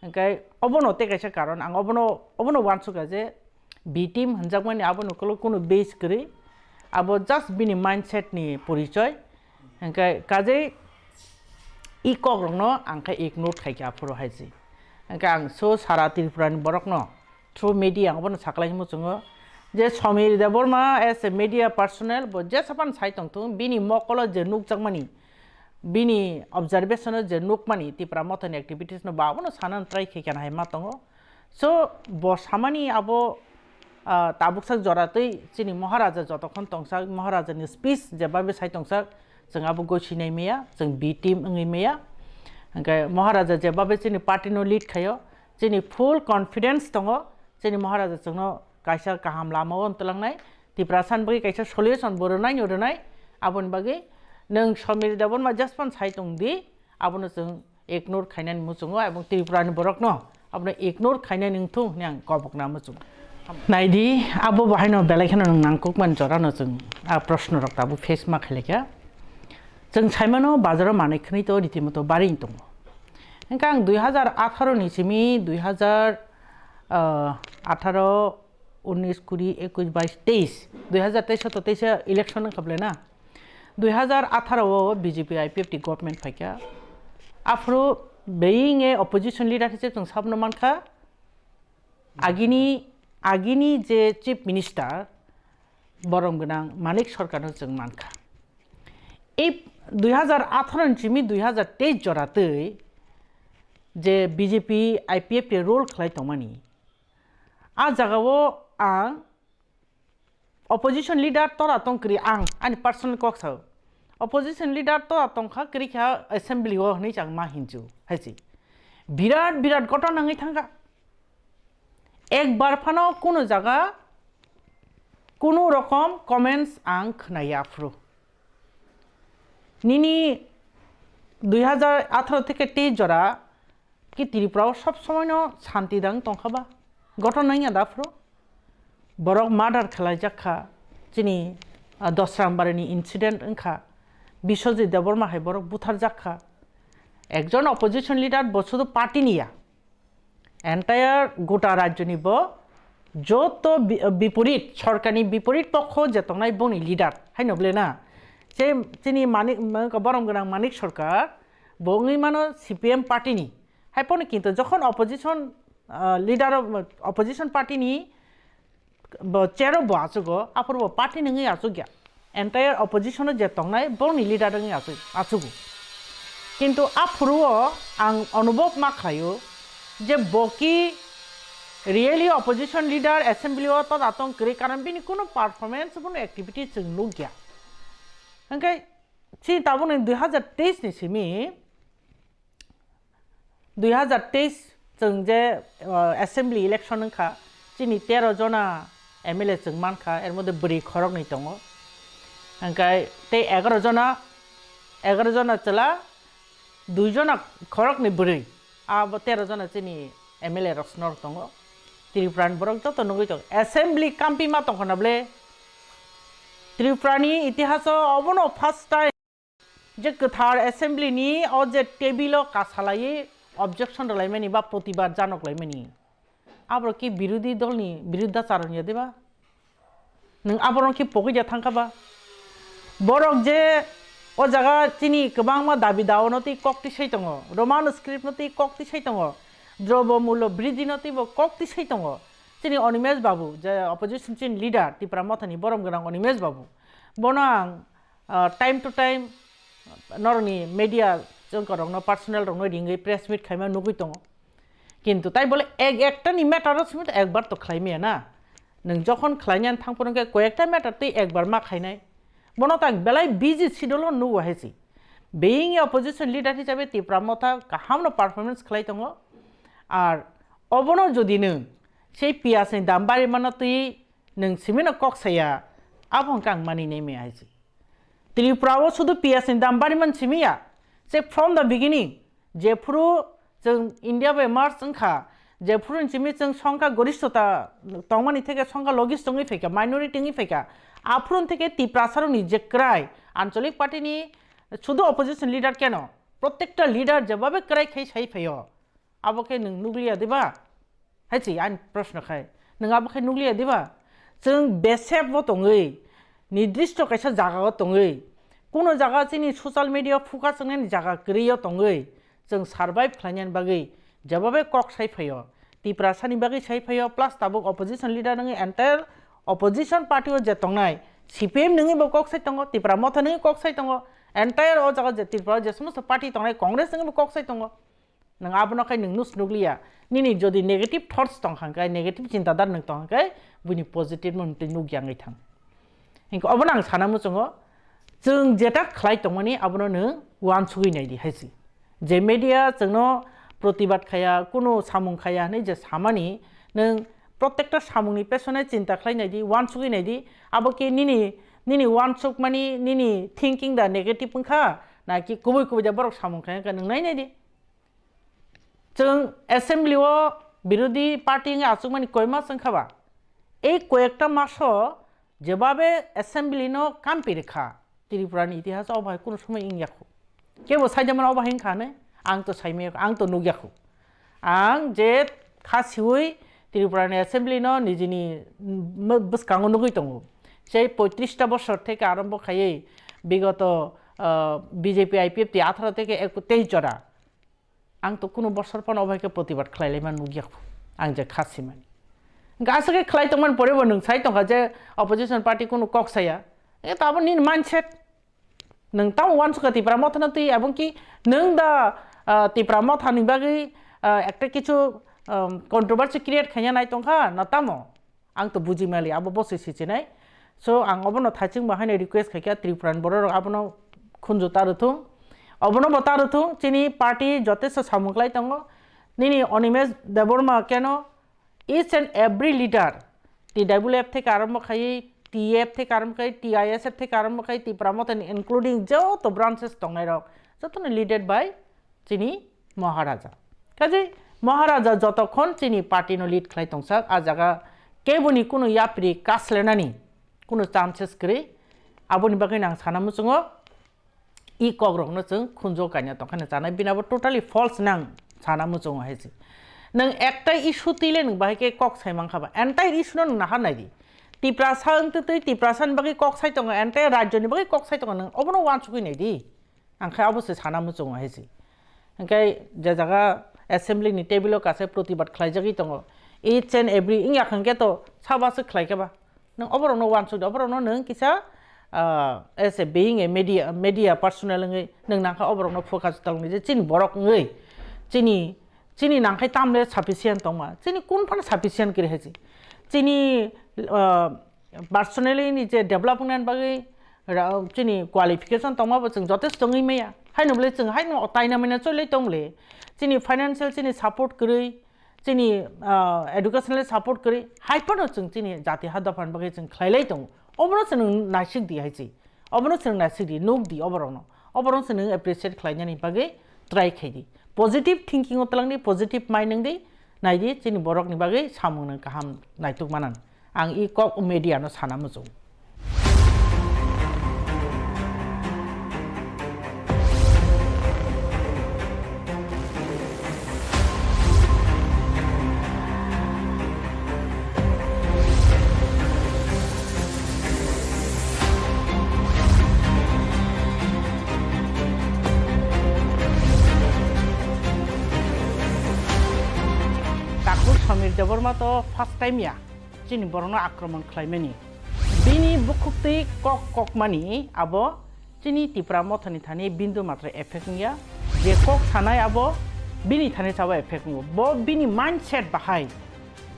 Hwnkhe obono tei kaisa karon, ang obono, obono uansukha je B team hwnjakmani abono ukuluk kunu base kwrwi, abo just bini mindset ni porichoi. Hwnkhe kajei i kok rokno ang khe ignore khaikha aphuru hai se. Hwnkhe ang so sara Tripura ni borokno through media ang obono saklai muchungo je Samir Debbarma as a media personnel bo jesa phano sai tongthung, bini mokolo je nukjakmani, bini observation o je nukmani Tipra Mothani activities no bo abono sanani try khaikha hai ma tongo. So bo samani abo, ah, tabuksak jora twi chini Maharaja jotokhon tongsak, Maharaja ni speech je babe sai tongsak, chwng abo gosi nai maya, chwng B team wngwi maya. Hwnkhe Maharaja je babe chini party no lead khaio, chini full confidence tongo, chini Maharaja chwngno kaisa kaham lama o twlangnai, Tiprasa ni bagwi kaisa solution bo rwnai no rwnai, aboni bagwi nwng Samir Debbarma just phano sai tong di, abono chwng ignore khainani muchungo, ebong Tripura ni borokno abono ignore khainani wngthung hwnwi ang kobokna muchungo. Naidi, abo bahaino belai kheno nwng nangkukmani jorano chwng a proshno rok tabuk face ma khailakha. Chwng saimano bazaro manwi khwnwi to ritimoto baring tongo. Hwnkhe ang dui hazar atharo ni simi dui hazar, ah, atharo, unis, kuri, ekush, bais, teis, dui hazar teis to teis election wngkha ble na? Dui hazar atharo o B J P I P F T government phaikha. Aphuru being a opposition leader hisabe chwng sabno mankha. Agini, agini je chief minister borom gwnang Manik Sarkarno chwng mankha. Ei dui hazar atharo ni simi dui hazar teis jora twi je B J P I P F T role khlai tongmani, a jagao ang opposition leader tora tong kwrwi ang ani personal kok sao. Opposition leader tora tongkha kwrwi kha assembly o hwnwi chang ma hinju hai si. Birat birat gotona wngwi thangkha. Ekbar phano kuno jaga kuno rokom comments ang khnaya phuru. Nini dui hazar atharo theke tei jora ki Tripura o sob somoi no shanti dang tongkha ba? Gotona wngya da phuru? Borok murder khlaijak kha, chini, ah, Dosrambari ni incident wngkha, Biswajit Debbarma hai borok butharjak kha. Ekjon opposition leader bo sudu party ni ya, entire gota rajyo ni bo joto bi-, biporit, sorkar ni biporit pokho je tongnai boni leader, hai no ble na? Che chini Manik, borom gwnang Manik Sarkar, bo wngwi mano C P M party ni. Hai pono kintu jokhon opposition, ah, leader of opposition party ni bo chair o bo achugo, aphuru bo party ni wngwi achukya. Entire opposition o je tongnai, boni leader wngwi achu-, achugo. Kintu aphuru o ang onubhob ma khlaio je bo ki really opposition leader assembly o toda tong kwrwi, karon bini kuno performance, kuno activity chwng nukya. Hwnkhe chini tabukni dui hazar teis ni simi, dui hazar teis chwng je, uh, assembly election wngkha, chini tero jona M L A chwng mankha, er moddhe bwrwi khoroknwi tongo, hwnkhe tei egaroh jona, egaroh jona chwla, dui jona khoroknwi bwrwi, abo tero jona chini M L A rok swnor tongo. Tripura ni borok joto nugwi tongo, assembly kampima tongkha na ble? Tripura ni itihaso obono first time je kwthar assembly ni o je table o kasalaiwi objection rwlaimani ba protibad janok laimani, aborok ki birodhi dol ni biruddhacharon ya de ba? Nwng aborok ki pogwi ya thangkha ba? Borok je o jaga chini kwbangma dabi dao no twi kok tisai tongo, Roman script no twi kok tisai tongo, drobo mullo bridhi no twi bo kok tisai tongo. Chini Animesh Babu je opposition chini leader, Tipra Motha ni borom gwnang Animesh Babu, bono ang ah, time to time norokni media chwngkorokno, personal rokno ringwi press meet khaima nugwi tongo. Kintu tai bole ek ekta ni matter o simi to ekbar to khlai maya na. Nwng jokhon khlainani thang phuru khe koyekta matter tei ekbar ma khainai. Bono ta belai busy schedule o nugo hai si. Being a opposition leader hisabe Tipra Motha kaham no performance khlai tongo. Ar obono jodi nwng sei piyaj ni dam bari mano twi nwng simi no kok saya, abo hwnkhe ang mani nai maya hai si. Tripura o sudu piyaj ni dam bari man simi ya, se from the beginning, jephuru chwng India bai merge wngkha, jephuru ni simi chwng songkha gorishtota tongmani theke songkha logist wngwi phaikha, minority wngwi phaikha, aphuru theke Tiprasa rokni je kwrai, ancholik party ni sudu opposition leader keno, protekta leader jebabe kwrai khai sai phaio, abo khe nwng nukliya diba? Hai si ani proshno khai. Nwng abo khe nukliya diba? Chwng besep o tongwi, nirdisto kaisa jaga o tongwi, kuno jaga chini social media focus wngnani jaga kwrwi o tongwi, chwng survive khlainani bagwi jebabe kok sai phaio, Tiprasa ni bagwi sai phaio, plus tabuk opposition leader wngwi entire opposition party o je tongnai, C P M nwngwi bo kok sai tongo, Tipra Motha nwngwi kok sai tongo, entire o jaga je Tripura o je somosto party tongnai, Congress nwngwi bo kok sai tongo. Nwng abono khai nwng nus nukliya. Nini jodi negative thoughts tong kha khe, negative chinta dhara nwng tong kha khe, buini positive no nwng twi nukya wngwi thang. Hinkhe obono ang sana muchungo, chwng jeta khlai tongmani abono nwng uansugwi nai di hai si. Je media chwngno protibad khaya, kunu samung khaya hinwi je samani, nwng protekta samungni pesone chinta khlai nai di, uansugwi nai di. Abo khe nini, nini uansukmani, nini thinking da negative wngkha, na ki kubui kubui da borok samung khaya wngkha, nwng nai nai di. Chwng assembly o birodhi party wngwi achukmani koi mas wngkha ba? Ei koyekta maso jebabe assembly no kampi rikha, Tripura ni itihas o bai kunu somoi wngya khu. Kebo saida mano obo hai wngkha hinwi, ang to saimaya, ang to nukya khu. Ang je kha siwi Tripura ni assembly no nijini, mm, bwskango nugwi tongo. Sei poitrish ta bosor theke arombo khaiwi bigoto, ah, B J P I P F T atharo theke ek-, teis jora. Ang to kunu bosor phano obo hai khe protibad khlai laima nukya khu. Ang je kha simani. Hwnkhe aswk khe khlai tongmani pore bo nwng sai tongkha je opposition party kunu kok saya. E to abo nini mindset. Nwng tamo uansukha Tipra Mothano twi, ebong ki nwng da, ah, Tipra Mothani bagwi, ah, ekta kichu, um, controversy create khaina nai tongkha na tamo? Ang to buji mali, abo bo se sichinai. So, ang obono thaiching bo haino request khaikha, Tripura ni borok rok abono khunju ta rwthung. Obono bo ta rwthung, chini party jotesto samung klai tongo. Nini Animesh Debbarma keno each and every leader, T W F theke arombo khai, T F theke arombo khai, T I S F theke arombo khai, Tipra Mothani including joto branches tongnai rok, jotono leaded by chini Maharaja. Kaje Maharaja jotokhon chini party no lead khlai tongsak, a jaga keboni kunu yapri kaslenani kunu chances kwrwi. Aboni bagwi nang sana muchungo, i kok rokno chwng khunjo kaina tongkhani chanai, bini abo totally false nang sana muchungo hai se. Nang ekta issue twi le nang bahai khe kok sai mankha ba, entire issue no nang nahar nai di. Tiprasa wng twi twi Tiprasa ni bagwi kok sai tongo, entire rajyo ni bagwi kok sai tongo, nang obono uansukwi nai di. Ang khe abo se sana muchungo hai se. Hingkhe je jaga assembly ni table o kaisa protibad khlaijagwi tongo, each and every wngya khe to sabo se khlai khe ba. Nwng oborokno uansuk di, oborokno nwng kisa, ah, as a being a media, media personnel wngwi nwng nangkha oborokno focus talangni je chini borok wngwi chini, chini nangkhai tamle sufficient tongma, chini kun phano sufficient kwrwi hai se. Chini, ah, personally ni je development bagwi ra-, chini qualification tongma bo chwng jotesto wngwi maya. Haino bole chwng haino taina maina cholai tong bole. Chini financial chini support kwrwi, chini, ah, educational support kwrwi, hai phano chwng chini jati ha dophani bagwi chwng khlailai tongo. Obono chwng naisik di hai se. Obono chwng naisik di, nuk di oborokno. Oborokno chwng appreciate khlainani bagwi try khai di. Positive thinking o twlang di, positive mind wng di, nai di, chini borokni bagwi samung nang kaham naituk manan. Ang i kok media no sana muchung. Takhuk Samir Debbarma to first time ya. Chini borokno akromon khlaimani. Bini bukhuktwi kok kokmani abo chini Tipra Mothani thani bindu matra effect wngya. Je kok sanai abo bini thani sabo effect wngo. Bo bini mindset bahai,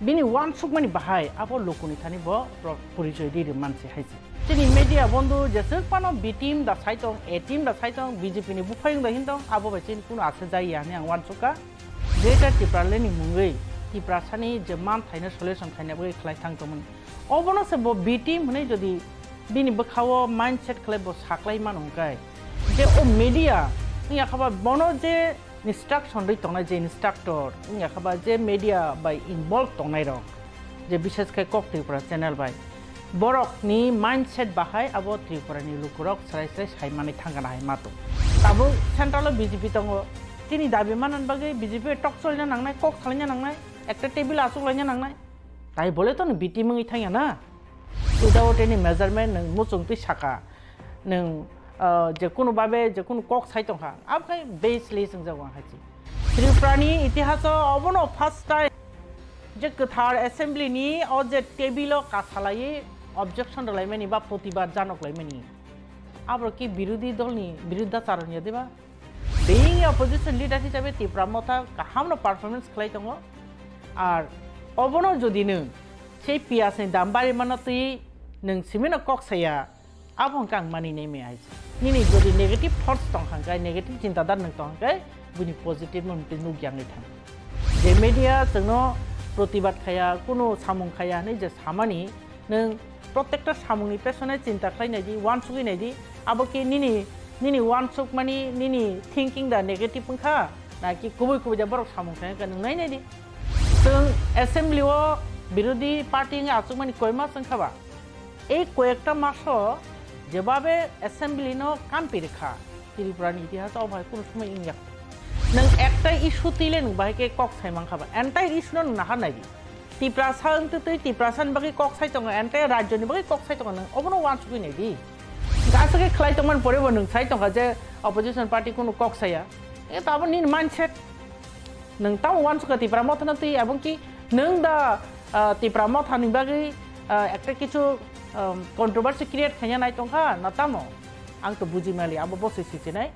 bini uansukmani bahai abo lukuni thani bo pro-, porichoi ri ri mansi hai se. Chini media bondhu jeswk phano B team da sai tong, A team da sai tong, B J P ni buphayung da hin tong, abo bai chini kuno ase jai ya hinwi ang uansukha. Greater Tipraland ni mungwi Tiprasani je man thaino solution khaina bagwi khlai thang tongmani. Obono se bo B team hwnwi jodi bini bwkhao mindset khlai bo saklai mano hwnkhe, je o media wngya kha ba bono je instruction rwi tongnai, je instructor wngya kha ba je media bai involve tongnai rok, je bishes khe Kok Tripura channel bai, borokni mindset bahai abo Tripurani lukurok srai srai sai manwi thangkha na hai mato. Tabuk central o B J P tongo, chini dabi manani bagwi B J P tok cholina nangnai, kok salaina nangnai, ekta table achuk laina nangnai. Tai bole to nwng B T mungwi thangya na? Without any measurement nwng muchung twi saka. Nwng, ah, je kunu babe, je kunu kok sai tongkha. Abo khai baseless wngjago ang hai se. Tripura ni itihas o obono first time je kwthar assembly ni o je table o kasalai objection rwlaimani ba protibad janok laimani. Abo ki birodhi dol ni biruddhachar wngya diba? Being a opposition leader hisabe Tipra Motha kahamno performance khlai tongo. Ar obono jodi nwng sei piyaj ni dam bari mano twi nwng simino kok saya, abo hwnkhe ang mani nai maya hai se. Nini jodi negative thoughts tong kha hwnkhe, negative chinta dar nwng tong kha hwnkhe, buini positive no nwng twi nuk yang nai thang. Je media chwngno protibad khaya, kunu samung khaya hinwi je samani, nwng protekta samungni pesonai chinta khlai nai di, uansugwi nai di, abo khe nini, nini uansukmani, nini thinking da negative wngkha, na ki kubui kubui da borok samung khlai wngkha, nwng nai nai di. Chwng assembly o Birodhi party wngwi achukmani koi mas wngkha ba? Ei koyekta maso jebabe assembly no kampi rikha, Tripura ni itihas o bai kunu somoi wngya. Nwng ekta issue twi le nwng bahai khe kok sai mankha ba? Entire issue no nwng nahar nai di. Tiprasa wngtwi twi Tiprasa ni bagwi kok sai tongo, entire rajyo ni bagwi kok sai tongo, nwng obono uansugwi nai di. Aswk khe khlai tongmani pore bo nwng sai tongkha je opposition party kunu kok saya. E to abo nini mindset. Nwng tamo uansukha Tipra Motha no twi, ebong ki nwng da, ah, Tipra Motha ni bagwi, ah, ekta kichu, um, controversy create khaina nai tongkha na tamo? Ang to buji mali, abo bo se sichinai.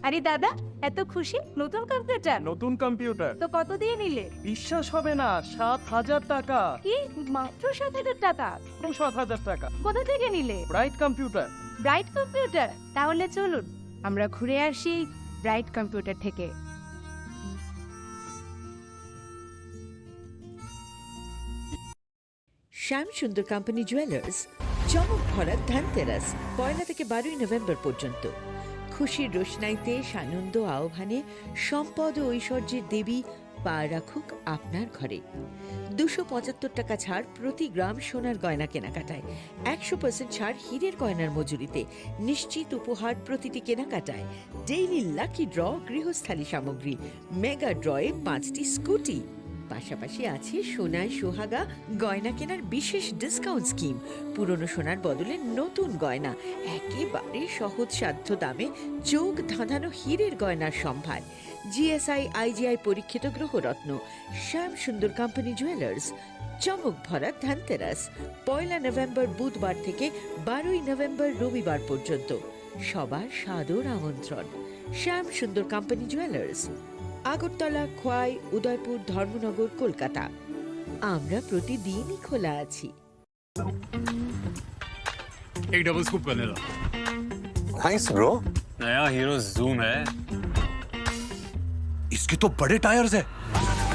আরে দাদা, এত খুশি? নতুন কম্পিউটার? নতুন কম্পিউটার। তো কত দিয়ে নিলে? বিশ্বাস হবে না, সাত হাজার টাকা। কি? মাত্র সাত হাজার টাকা? মাত্র সাত হাজার টাকা। কোথা থেকে নিলে? Bright computer. Bright computer? তাহলে চলুন, আমরা ঘুরে আসি ব্রাইট কম্পিউটার থেকে। শ্যাম সুন্দর কোম্পানি জুয়েলার্স, চমক ভরা ধনতেরাস, পয়লা থেকে বারোই নভেম্বর পর্যন্ত। খুশির রোশনাইতে সানন্দ আহ্বানে সম্পদ ও ঐশ্বর্যের দেবী পা রাখুক আপনার ঘরে। দুশো পঁচাত্তর টাকা ছাড় প্রতি গ্রাম সোনার গয়না কেনাকাটায়, একশো পার্সেন্ট ছাড় হীরের গয়নার মজুরিতে, নিশ্চিত উপহার প্রতিটি কেনাকাটায়, ডেইলি লাকি ড্র গৃহস্থালী সামগ্রী, মেগা ড্রয়ে পাঁচটি স্কুটি। পাশাপাশি আছে সোনায় সোহাগা গয়না কেনার বিশেষ ডিসকাউন্ট স্কিম। পুরনো সোনার বদলে নতুন গয়না, একেবারে সহজসাধ্য দামে চোখ ধাঁধানো হীরের গয়নার সম্ভার। জিএসআই আইজিআই পরীক্ষিত গ্রহরত্ন। শ্যাম সুন্দর কোম্পানি জুয়েলার্স, চমক ভরা ধনতেরাস, পয়লা নভেম্বর বুধবার থেকে বারোই নভেম্বর রবিবার পর্যন্ত। সবার সাদর আমন্ত্রণ। শ্যাম সুন্দর কোম্পানি জুয়েলার্স, আগরতলা, খোয়াই, উদয়পুর, ধর্মনগর, কলকাতা। আমরা প্রতিদিনই খোলা আছি। एक double scoop vanilla. Thanks, bro। नया हीरो जूम है। इसके तो बड़े टायर्स है,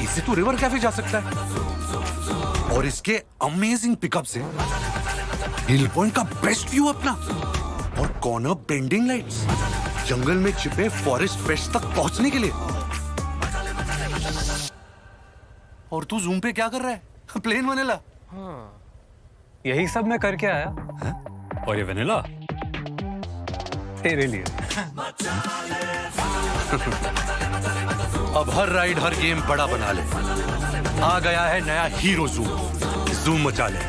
इससे तो रिवर कैफे जा सकता है। और इसके अमेजिंग पिकअप से हिल पॉइंट का बेस्ट व्यू अपना, और कॉर्नर बेंडिंग लाइट्स, जंगल में छिपे फॉरेस्ट फ्रेश तक पहुंचने के लिए। और तू जूम पे क्या कर रहा है? Plane vanilla. हाँ। यही सब मैं करके आया। हाँ? और ये वनीला? तेरे लिए। अब हर राइड, हर गेम बड़ा बना ले। आ गया है नया हीरो जूम। जूम मचा ले।